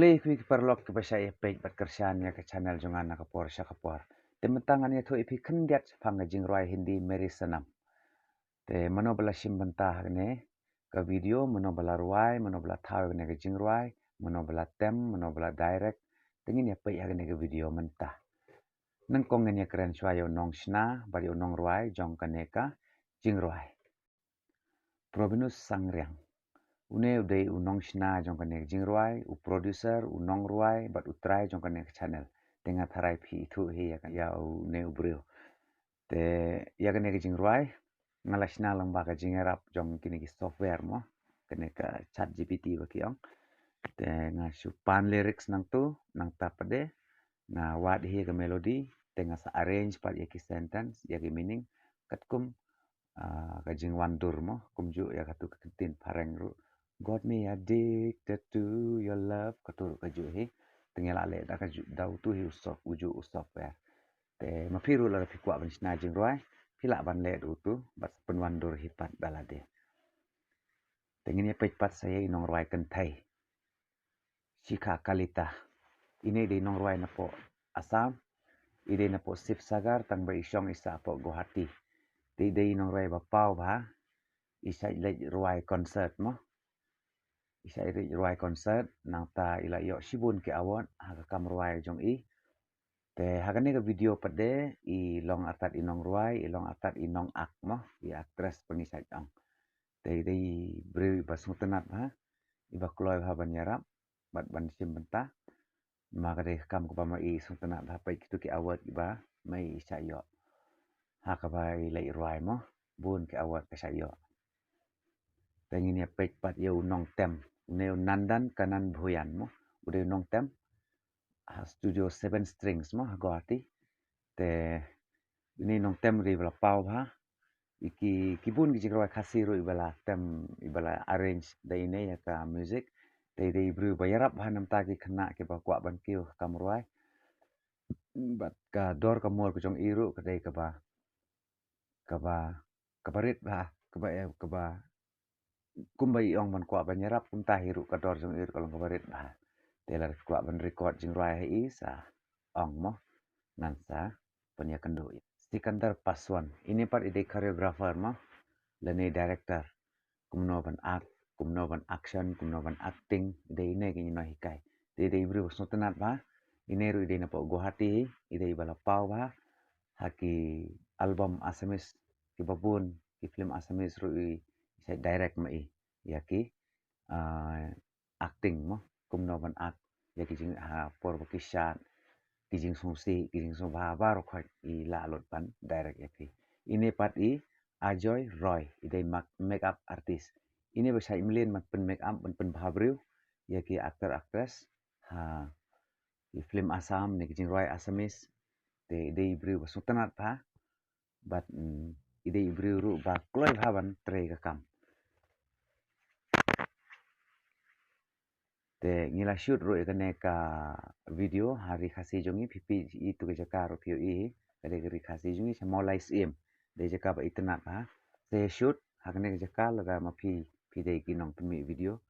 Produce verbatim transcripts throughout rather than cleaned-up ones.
Te khublei ki paralok kiba shah ïa peit bad kyrshan ïa ka channel jong nga na ka por sha ka por. Te mynta ngan ïathuh ïa phi khyndiat shaphang ka jingrwai Hindi Mere Sanam. Te mano ba la shim bynta ha kane ka video, mano ba la rwai, mano ba la thaw ïa kane ka jingrwai, mano ba la tem, mano ba la direct. Te ngin ïa peit ha kane ka video mynta. Nyngkong ngin ïa kren shuwa ïa u nongshna bad ïa u nongrwai jong kane ka jingrwai. Probinus Sangriang. Une u dei u nongshna jong kane ka jingrwai, u producer, u nongrwai bad u trai jong kane ka channel. Te nga tharai phi ithuh hi ïa, ïa une u briew. Te ïa kane ka jingrwai nga la shna lyngba ka jingïarap jong kine ki software mo, kane ka ChatGPT ba ki ong. Te nga shu pan lyrics nangtu, nangta pat de nga wad hi ka melody, te nga sa arrange pat ïa ki sentence, ïa ki meaning, katkum ah, ka jingwan dur mo, kumjuh ïa katu ka ktien phareng ruh. Got me addicted to your love, katu ruh kajuh hi. Te ngi la leh da kajuh, da utu hi u soft, ujuh u software. Te ma phi ruh lada phi kwah ban shna jingrwai, phi lah ban leh da utu, bad pynwan dur hi pat da lade. Te ngin ïa peit pat sa ïa i nongrwai kynthei. Shikha Kalita. Ine i dei nongrwai napoh Assam. I dei napoh Sivasagar, tangba i shong i sah hapoh Guwahati. Te i dei nongrwai ba paw bha. I shait leit rwai concert mo. I shait leit rwai concert, nangta i la ïoh shibun ki award ha ka kam rwai jong i. Te ha kane ka video pat de, i long artat i nongrwai, i long artat i nong-act mo, i actress ba ngi shait ong. Te i dei i briew iba sngewtynnat bha, iba kloi bha ban ïarap bad ban shim bynta. Ma ka dei ka kam kaba ma i sngewtynnat bha, peit kitu ki award kiba ma i shah ïoh. Ha kaba i leit rwai mo, bun ki award ka shah ïoh. Te ngin ïa peit pat ïa u nongtem, une u Nandan Kanan Bhuyan mo, u dei u nongtem ha studio Seven Strings mo ha Guwahati. Te une i nongtem u dei iba la paw bha. I ki, ki bun ki jingrwai Khasi ruh iba la tem, iba la arrange da ine ïa ka music. Te i dei i briew ba ïarap bha namar ki khynnah kiba kwah ban kiew ha ka kam rwai. Bad ka dor ka mor ka jong i ruh ka dei kaba, kaba, kaba rit bha, kaba, eh, kaba kumba i ong ban kwah ban ïarap, kumta hi ruh ka dor jong i ruh ka long kaba rit bha. Te lada phi kwah ban record jingrwai ha i, sa ong mo, ngan sa pynïakynduh ïa. Sikandar Paswan, ine pat i dei choreographer mo, lane director. Kumno ban act, kumno ban action, kumno ban acting, i dei ine ki nonghikai. Te i dei i briew ba sngewtynnat bha, ine ruh i dei napoh Guwahati hi, i dei iba la paw bha ha ki album Assamese kiba bun, ki film Assamese ruh i shait direct ma i ïa ki, ah, acting mo, kumno ban act ïa ki jing, ha por ba ki shad, ki jingsngewsih, ki jingsngewbha baroh khoit i lah lut ban direct ïa ki. Ine pat i Ajoy Roy, i dei mak-, makeup artist. Ine ba shait mlien ban pyn makeup, ban pynbha briew ïa ki actor actress ha ki film Assam ne ki jingrwai Assamese. Te i dei i briew ba sngewtynnat bha. Bad, mm, i dei i briew ruh ba kloi bha ban trei ka kam. Te ngi la shoot ruh ïa kane ka video ha Ri Khasi jong ngi, phi peit ïa itu ka jaka ruh phi ïohi hi, ka dei ka Ri Khasi jong ngi, sha Mawlai Syiem. Dei jaka ba itynnat bha. Te shoot ha kane ka jaka lada ma phi, phi dei ki nongpynmih video.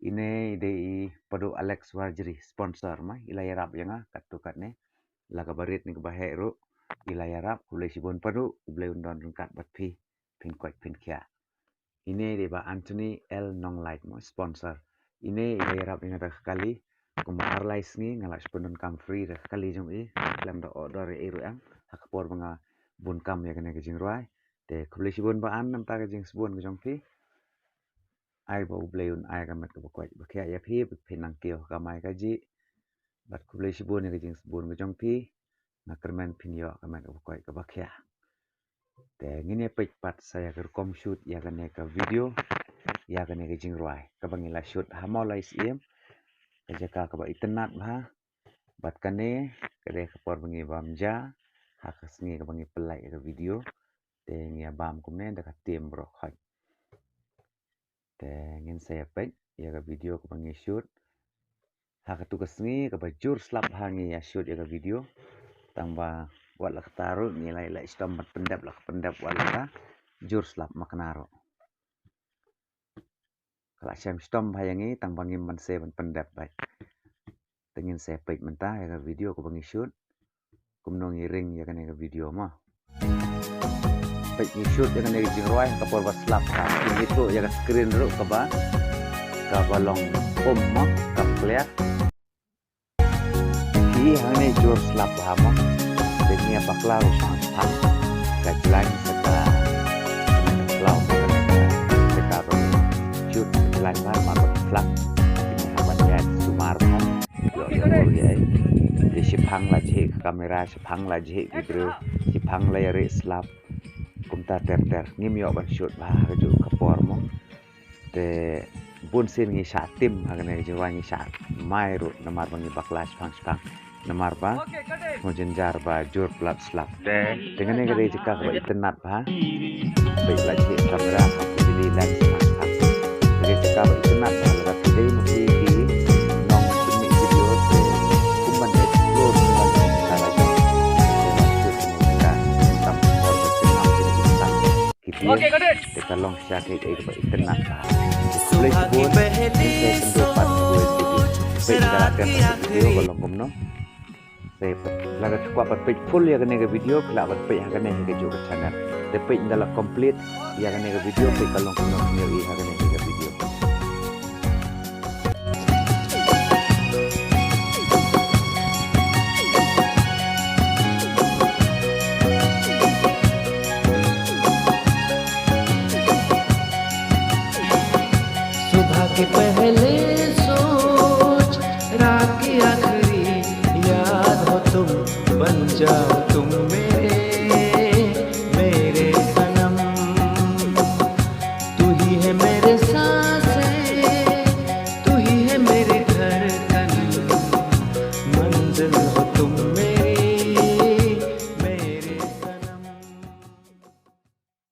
Ine i dei i Padu Alex Warjri, sponsor ma, i la ïarap ïa nga katto katne. La kaba rit ne kaba heh ruh i la ïarap, khublei shibun Padu, U Blei un don ryngkat bad phi, phin koit phin khiah. Ine i dei bah Anthony L Nonglait mo, sponsor. Ine i la ïarap ïa nga da ka kali, kumba ar lai sngi nga la shu pyndonkam free da ka kali jong i, khlem da order ïa i ruh em, ha ka por ba nga bun kam ïa kane ka jingrwai. Te khublei shibun bah An namar ka jingsbun ka jong phi. Ai ba U Blei un ai ka met kaba koit ba khiah ïa phi, ba phin nang kiew ha ka kamai kajih. Bad khublei shibun ïa ka jingsbun ka jong phi. Nga kyrmen phin ïoh ka met kaba koit kaba khiah. Te ngin ïa peit pat sa ïa ka rukom shoot ïa kane ka video, ïa kane ka jingrwai kaba ngi la shoot ha Mawlai Syiem, ka jaka kaba itynnat bha. Bad kane ka dei ka por ba ngi bam ja, ha ka sngi kaba ngi pynlait ïa ka video. Te ngi ïa bam kumne da ka team baroh khoit. Te ngin sa ïa peit ïa ka video kaba ngi shoot ha katu ka sngi kaba jur slap ha ngi ïa shoot ïa ka video. Tangba wat la kata ruh ngi la ïa leh shitom ban pyndep, la ka pyndep wat la ka jur slap ma kane ruh. Ka la shem shitom bha ïa ngi tangba ngim banse ban pyndep bha. Te ngin sa peit mynta ïa ka video kaba ngi shoot. Kumno ngi ring ïa kane ka video mo. Peit ngi shoot ïa kane ka jingrwai ha ka por ba slap ka. Ngi tuh ïa ka screen ruh kaba, kaba long um mo, kam clear. Ki hangne jur slap bha mo. Te ngi ïa bakla ruh shipang shipang. Ka jlaiñ sa ka, ka khlaw mo, ka, ka, ka, ka, shoot ka jlaiñ bha, mar ba slap. Ngi hap ban ïaid sumar bha. Ïoh, ïoh, ïoh, ïoh. Te shipang la jhieh ka kamera, shipang la jhieh ki briew, shipang la ïa rieh slap. Kumta ter ter. Ngim ïoh ban shoot bha ha kajuh ka por mo. Te bun sien ngi shah tim ha kane ka jingrwai, ngi shah mai ruh namar ba ngi bakla shipang shipang. Namar ba sngewjynjar ba jur palat slap. Te, te kane ka dei jaka kaba itynnat bha. Peit la jhieh kamera ha ka jylliew lens ha, ha. Ka dei jaka ba itynnat bha, lada phi dei ma phi ki nongpynmih video te kum ban explore, kum ban explore jaka la jong. Te la jhieh kane jaka tam por ba itynnat, itynnat. Ki tieng te ka long sha kaei kaei kaba itynnat bha. Khublei shibun, ngin sa ïakynduh pat ha kawei ka video. Peit ka la dep ka video ka long kumno. Te lada phi kwah ban peit full ïa kane ka video, phi lah ban peit ha kane hi kajuh ka channel. Te peit ynda la complete ïa kane ka video, peit ka long kumno, phin ïohi ha kane hi ka video. सुबह के पहले सोच, रात की आखिरी याद हो तुम, बन जाओ तुम